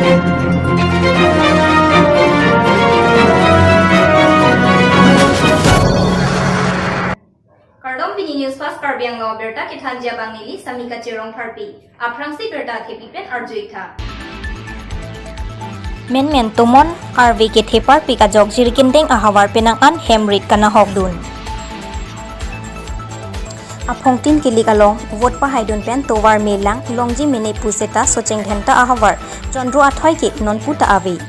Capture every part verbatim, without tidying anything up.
Kardom, pini News Fast Karbi Anglong abirta kethanji abang neli Samika Cherong Pharpi. Aphrangsi birta thepi pen arju-ik tha. Menmen tomon arve kethe parpik ajok Jirikindeng ahavar penang an hem rit kanahokdun. Aphongtin kilik along vote pahaidun pen tovar me lang longji mene pu seta Socheng Dhenta ahavar Chandro Athoi ke nonpu ta ave.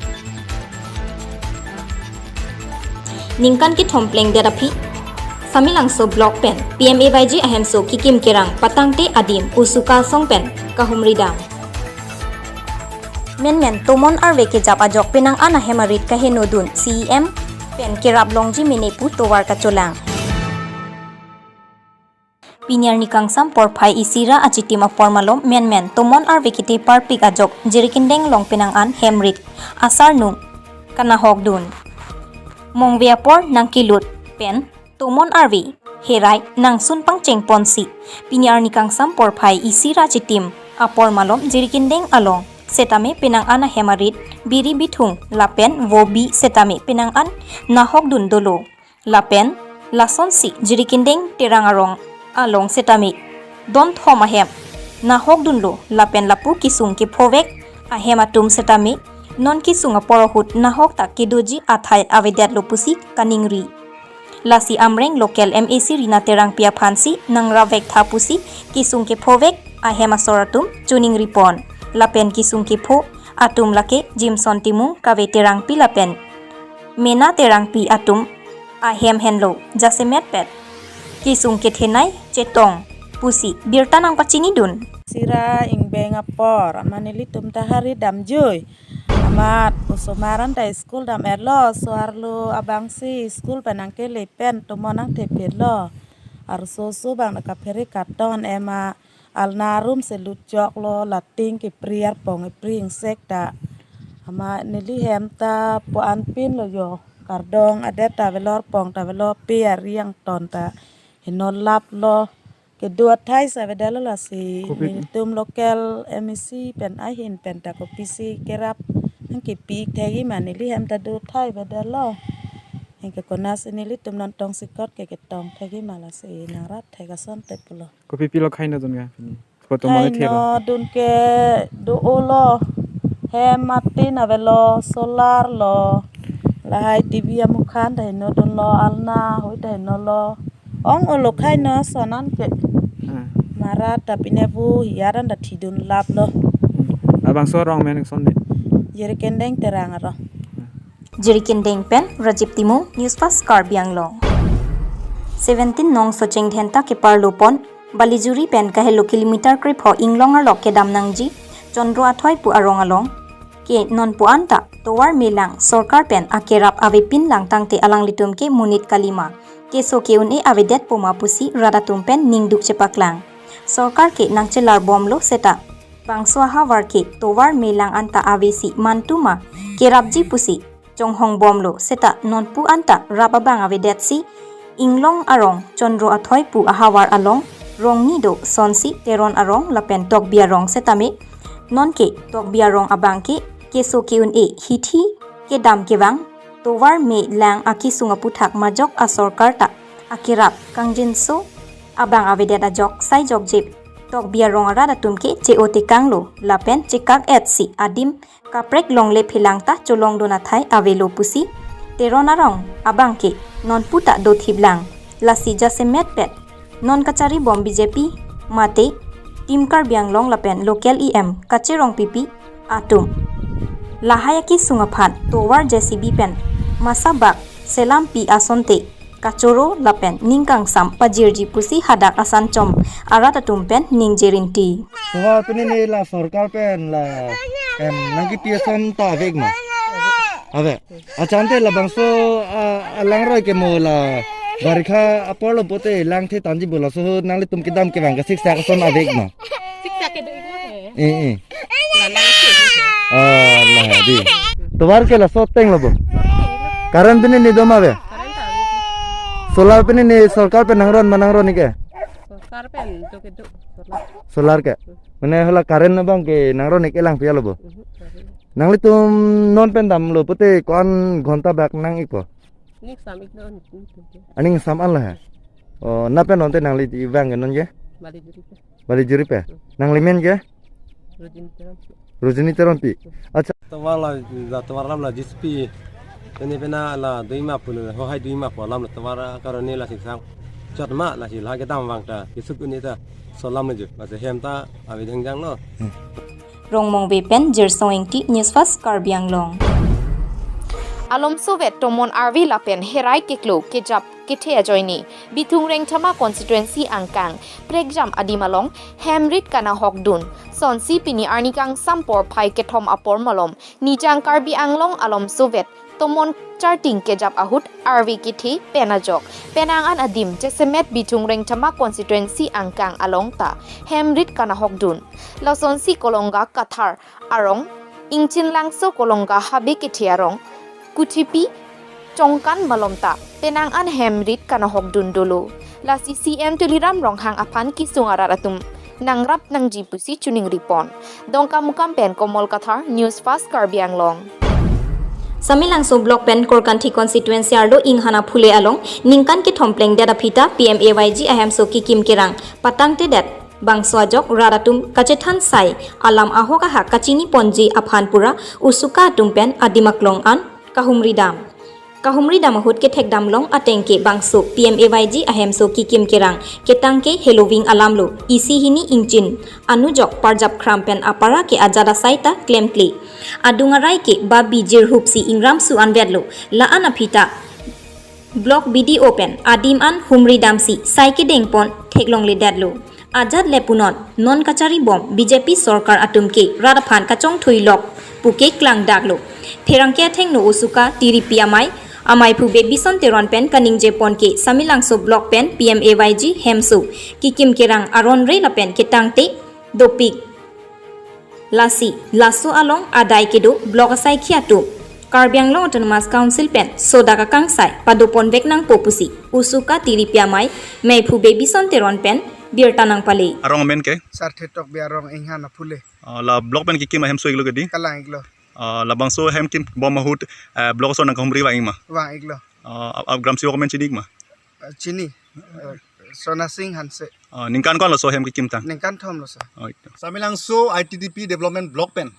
Ningkan kethom plengdet aphi Samelangso Block pen P M A Y G ahemso kikim kerang patangte adim Usuka asong pen kahumri dam. Menmen tomon arve kejap ajok penang an ahem arit kahenodun C E M pen kerap longji mene pu tovar kacholang. Pini arni kangsam porphai isi ra achitim apor malom menmen tomon arve kethe parpik ajok Jirikindeng along penang an hem rit asarnung kanahokdun. Mongve apor nangkelut pen tomon arve herai nangsun pangcheng ponsi pini arni kangsam porphai isi ra achitim apor malom Jirikindeng along setame penang an ahem arit biri bithung lapen vobi setame penang an nahokdun dolo. Lapen lasonsi Jirikindeng Terang arong along setame donthom ahem nahokdunlo lapen lapu kesung kephovek ahem atum setame non kesung apor ahut nahok ta kedoji athai avedetlo pusi kaningri. Lasi Amreng local M A C Rina Terangpi aphansi nangrapvek tha pusi kesung kephovek ahem asor atum choningri pon. Lapen kesung kepho atum lake Jimson Timung, Kave Terangpi lapen Mena Terangpi atum ahem henlo jasemet pet kesung kethenei chetong pusi birta nangpachinidun. Sira ingbeng apor amat nelitum ta hari damjui. Amat osomar anta school dam-etlo, so-arlo abangsi school pen nangkele pen tomon nangthepetlo. Arso so bang na kaphere katon ema alna arum se lutjoklo, lating kepri arpong epri ingsek ta. Amat neli hem ta po anpinlo jo. Kardom adet ta avelo, arpong ta avelo, pe ari angton ta heno laplo. Kedo athai si avedetlo lasi. Kopi? Nelitum local M A C pen ahin pen ta kopisi kerap nangkepi thekji ma, neli hem ta do athai avedetlo. Anke konatsi nelitum non tongsekot ke ketong thekji ma, lasi nangrap thek asonte pulo. Kopi pilo khainodun ga pini? Photo mane thelo. Khainodun ke do-olo. Hem atin avelo, solar lo. Lahai T V amukhan ta henodunlo, alna hoi ta henolo. Ong-olo khaino ason anke. Ah. Marat ta pine pu hiyaran ta thidun laplo. Hmm. Labangso arong men kosonde? Jirikindeng Terang arong. Ah. Jirikindeng pen Rajib Timung, News Fast Karbi Anglong. Seventeen nong Socheng Dhenta keparlo pon Balijuri pen kahelo kilometer krepho inglong arlo kedam nangji Chandro Athoi pu arong along ke nonpu anta tovar me lang sorkar pen akerap avepin lang tangte alanglitum ke monit kalima keso ke-un-e avedetpo ma pusi rat atum pen ningduk chepaklang. Sorkar ke nangchelar bomlo seta bangso ahavar ke tovar me lang anta avesi mantu ma kerapji pusi chonghong bomlo seta nonpu anta rap abang avedetsi inglong arong Chandro Athoi pu ahavar along rongni do sonsi Teron arong lapen Tokbi arong setame nonke Tokbi arong abang ke keso ke-un-e hithi kedam kevang tovar me lang akesung aputhak majok asorkar ta akerap kangjinso abang avedet ajok sai jokjip Tokbi arong arat atum ke che-o tekanglo lapen chekak-etsi adim kaprek longle phelang ta cholongdun athai avelo pusi Teron arong abang ke nonpu ta dothip lang. Lasi jasemet pet non kachari bom B J P mate Team Karbi Anglong lapen local E M Kache Rongpipi atum lahai akesung aphan tovar J C B pen masabak selampi asonte kachoro lapen ning kangsam pajirji pusi hadak asan chom arat atum pen ningje rinti. Tovar pini ne la sorkar pen la em nangkepi ason ta avek ma? Ave. Achante labangso, ah, alangroi ke mo la barikha apor lo pote langthe tangji bo, laso nanglitum kedam kevang kasiksak ason avek ma? Siksak kedo-ik ma he. Eh, eh. La lang ke. Ah, la di. Tovar ke laso ateng lo bo. Current pini ne do ma ave? Current ta avek ma. Solar pini ne sorkar pen nangron ma nangron-ik ke? Sorkar pen do kedo solar. Solar ke? Mane hala current abang ke nangron-ik ke lang pia lo bo? Mhm, current. Nanglitum non pen damlo pute ko-an ghonta bak nang-ikpo? Ning sam-iklo, ning tum ke. Aning sam an la ha. O, na pen non te nangli di vang non ke? Bali juri ke. Bali juri pe. Hmm. Nangli men ke? Rojini Teronpi. Rojini Teronpi. Acha. Tovar la, la tovar alam la J C P. Pene pena la doima pulo, ho hai doima pu alam la tovar karone la singsang. Chot ma la si la kedam vang ta, kisuk uni ta, so alam le ju. Lasi hem ta, avi dhengjang lo. Hmm. Rongmongve pen Jirsong Engti, News Fast Karbi Anglong. Alomsovet tomon arve lapen herai keklo kejap kethe ajoine Bithung Rengthama constituency angkang Prekjam adim along hem rit kanahokdun sonsi pini arni kangsam porphai kethom apor malom Nijang Karbi Anglong alomsovet tomon charting kejap ahut arve kethe pen ajok penang an adim jasemet Bithung Rengthama constituency angkang along ta hem rit kanahokdun. Lasonsi Kolonga Kathar arong, Ingchinlangso Kolonga Habe kethe arong, Kuthipi Chongkan malom ta penang an hem rit kanahokdun dolo. Lasi C M Tuliram Ronghang aphan kesung arat atum nangrap nangji pusi choningri pon. Dongkamukam pen Komol Kathar, News Fast Karbi Anglong. Samelangso block pen Korkanthi constituency arlo Inghana Phule along ningkan kethom plengdet aphi ta P M A Y G ahemso kekim kerang patangtedet, bangso ajok rat atum kachethan sai alam ahok ahak kachini ponji aphan pura usuka atum pen adim aklong an kahumri dam. Kahumri dam ahut kethek damlong ateng ke bangso P M A Y G ahemso kekim kerang ketang ke heloving alam lo, isi hini ingchin anujok parjap khram pen apara ke ajat asai ta klemkle. Adung arai ke babi jirhup si ingram su anvet lo, la-an aphi ta block B D O pen adim an humri dam si sai kedeng pon theklongledet lo. Ajat le punon, non kachari bom B J P sorkar atum ke rat aphan kachongthui lok pu ke klangdak lo. Pherangke athengno usuka tiripi amei, ameiphu Bebison Teron pen kaningje pon ke Samelangso block pen P M A Y G hemso kekim kerang aron re lapen ketangte dopik. Lasi laso along adai kedo block asaikhi atum Karbi Anglong Autonomous Council pen sodak akangsai padopon vek nangpo pusi usuka tiripi amei, meiphu Bebison Teron pen birta nangpale. Arong amen ke? Sarthe Tokbi arong Inghana Phule. Ah, la block pen kekim ahemso iklo ke di? Kalang iklo. Ah, labangso hem kim bom ahut, eh, block ason nangkahumri vang-ik ma? Vang-iklo. Ah, ap, ap gram sewak amen chini-ik ma? Eh, chini. Eh, Sona Singh Hanse. Ah, ningkan ko-an laso hem kekim tang? Ningkan thom lo sir. Oh, itu. Samelangso I T D P development block pen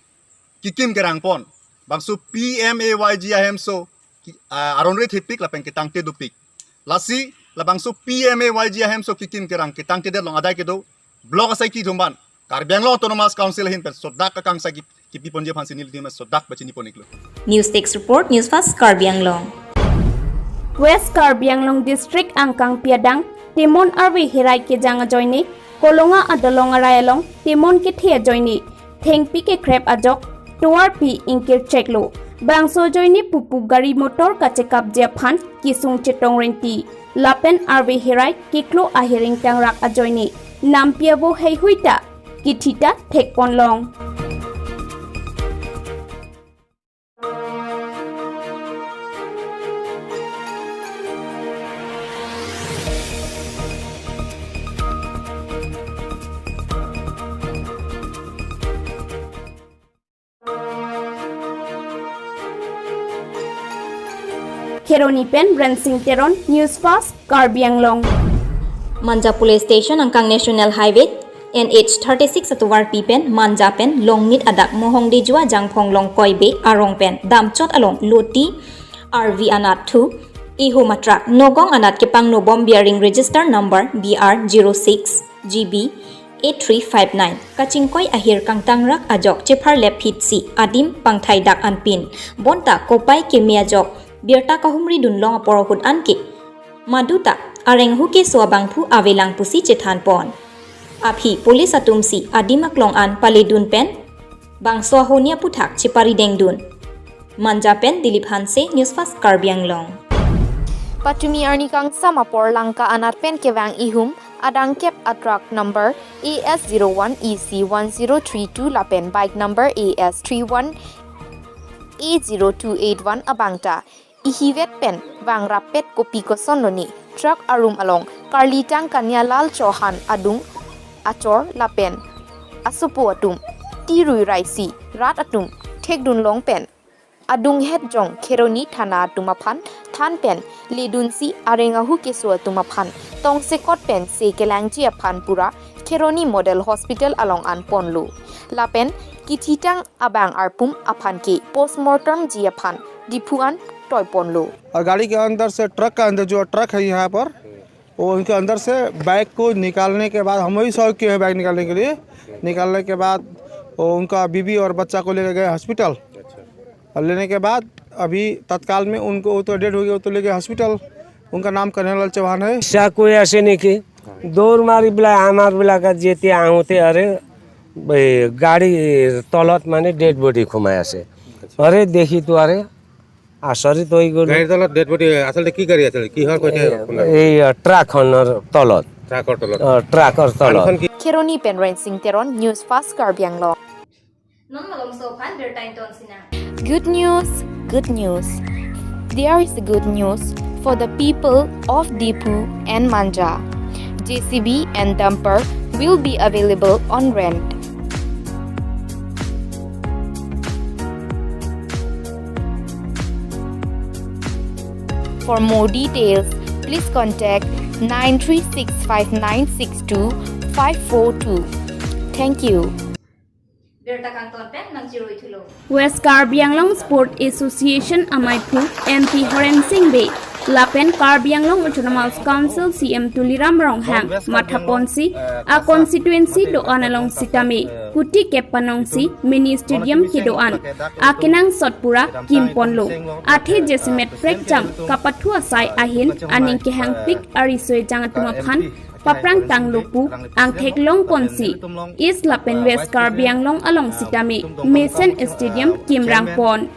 kekim kerang pon bangso P M A Y G ahemso ki, ah, aron re thepik lapen ketangte dopik. Lasi labangso P M A Y G ahemso kekim kerang ketangtedet along adai kedo block asaikhi atum ban Karbi Anglong Autonomous Council ahin pen sodak akangsai ki, kipi ponji aphan si nelitum sodak pachini pon-iklo. News Desk Report, News Fast Karbi Anglong. West Karbi Anglong District angkang pi adang temon arve herai kejang ajoine Kolonga adolong arai along temon kethe ajoine thengpi kekrep ajok tovarpi ingkir cheklo. Bangso ajoine pupu gari motor kachekapji aphan kesung chetong renti lapen arve herai keklo ahiring tangrak ajoine nampi avo heihui ta kithi ta thekponlong. Kheroni pen Rensing Teron, News Fast, Karbi Anglong. Manja Police Station angkang National Highway N H thirty-six atovarpi pen Manja pen Longmit adak Mohongdijua Jangphong Longkoi Bey arong pen damchot along loti R V anat thu ihum atruck nogong anat kepangno bom bearing register number B R zero six G B eight three five nine kachingkoi ahir kangtangrak ajok chepharlep phitsi adim pangthai dak anpin bonta kopai keme ajok birta kahumri dunlong apor ahut anke maduta areng hu keso abangphu avelang pusi chethan pon. Aphi police atum si adim aklong an paledun pen bangso ahoni aphuthak cheparidengdun. Manja pen Dilip Hanse, News Fast Karbi Anglong. Patumi arni kangsam apor Langka anat pen kevang ihum adangkep atruck number A S zero one E C one zero three two lapen bike number A S three one A zero two eight one abangta ihivet pen vangrapet kopi kosonlone truck arum along karlitang Kanya Lal Chauhan adung achor lapen asopo atum tirui raisi rat atum thekdun long pen adunghet jong Kheroni thana atum aphan than pen ledunsi areng ahu keso atum aphan tongsekot pen se kelangji aphan pura Kheroni Model Hospital along an ponlo. Lapen kithitang abang arpum aphan ke postmortem ji aphan Diphu an toi ponlo. और गाड़ी के अंदर से, ट्रक का अंदर, जो ट्रक है यहाँ पर, वो उनके अंदर से बैग को निकालने के बाद, हम वही सौ किए हैं बैग निकालने के लिए। निकालने के बाद वो उनका बीवी और बच्चा को लेकर गए हॉस्पिटल। और लेने के बाद अभी तत्काल में उनको, वो तो डेड हो गया, वो तो ले गए हॉस्पिटल। उनका नाम कन्हैयालाल चौहान है। চাকৰি আছে নেকি? দৌৰ মাৰি পেলাই আমাৰ বিলাকে যেতিয়া আহোঁতে আৰে এই গাড়ীৰ তলত মানে ডেড বডি সোমাই আছে। আৰে দেখি তো আৰে আচৰিত হৈ গ'লো। গাড়ীৰ তলত ডেড বডি আচলতে কি গাড়ী আছিলে? কিহৰ সৈতে খুন্দা? এই ট্ৰাকখনৰ তলত। ট্ৰাকৰ তলত। অ, ট্ৰাকৰ তলত। আনখন কি? Kheroni pen Rensing Teron, News Fast Karbi Anglong. Non malomso aphan birta ington sinang. Good news, good news. There is good news for the people of Diphu and Manja. J C B and dumper will be available on rent. For more details, please contact nine three six five nine six two five four two. Thank you. Birta kangton pen nangchiroi thulo. West Karbi Anglong Sport Association amaiphu M P Horen Sing Bey lapen Karbi Anglong Autonomous Council C M Tuliram Ronghang mathaponsi a constituency do-an along sitame kuti kep panongsi mini stadium kedo-an akenangsot pura kimponlo. Athe jasemet prekjam kapathu asai ahin aning kehangpik ariso-ejang atum aphan paprang tanglo pu angthek longponsi East lapen West Karbi Anglong along sitame mesen stadium kimrangpon.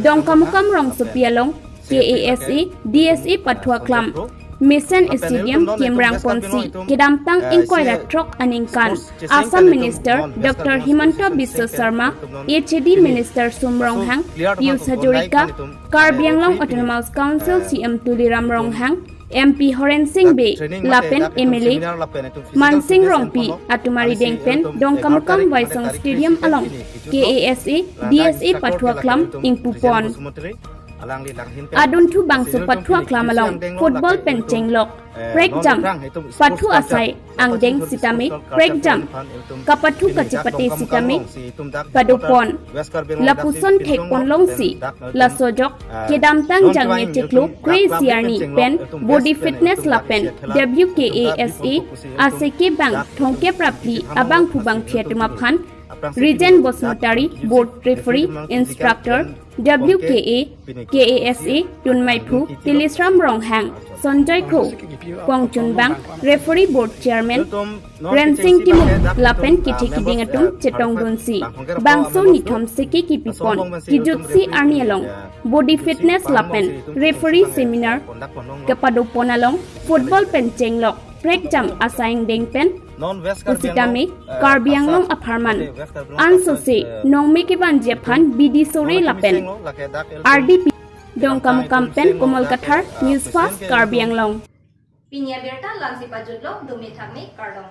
Dongkamukam rongsopi along K A S A D S A pathu aklam mesen stadium kimrangponsi kedamtang ingkoi ra throk aningkan Assam Minister Doctor Himanta Biswa Sarma, H A D Minister Sum Ronghang, Pijush Hazarika, Karbi Anglong Autonomous Council C M Tuliram Ronghang, M P Horen Sing Bey lapen M L A Mansing Rongpi atum arideng pen Dongkamukam Waisong Stadium along K A S A D S A pathu aklam ingpupon. Adunthu bangso pathu aklam along football pen chenglok prekjam pathu asai angdeng sitame prekjam kapathu kachepate sitame padopon. Lapuson thekponlongsi laso ajok kedamtang jangme chiklo kre-isi arni pen body fitness lapen W K A S A aseke bang thomkep ra phli abangphu bangphi atum aphan Rijen Basumatary, board referee, instructor, W K A, K A S A tunmeiphu Tilisram Ronghang, Sanjoy Kro, Kongchunbang, referee board chairman Rensing Timung lapen kithi kiding atum chetongdunsi bangso nithom seke kipipon kijutsi arni along body fitness lapen referee seminar kepadopon along football pen chenglok prekjam asai angdeng pen pusitame Karbi Anglong apharman ansose nongme kevanji aphan bidi sore lapen R D P Dongkamukam pen Komal Kathar, News Fast Karbi Anglong. Pini abirta la-ansi pajutlo, dumi thakmi, kardom.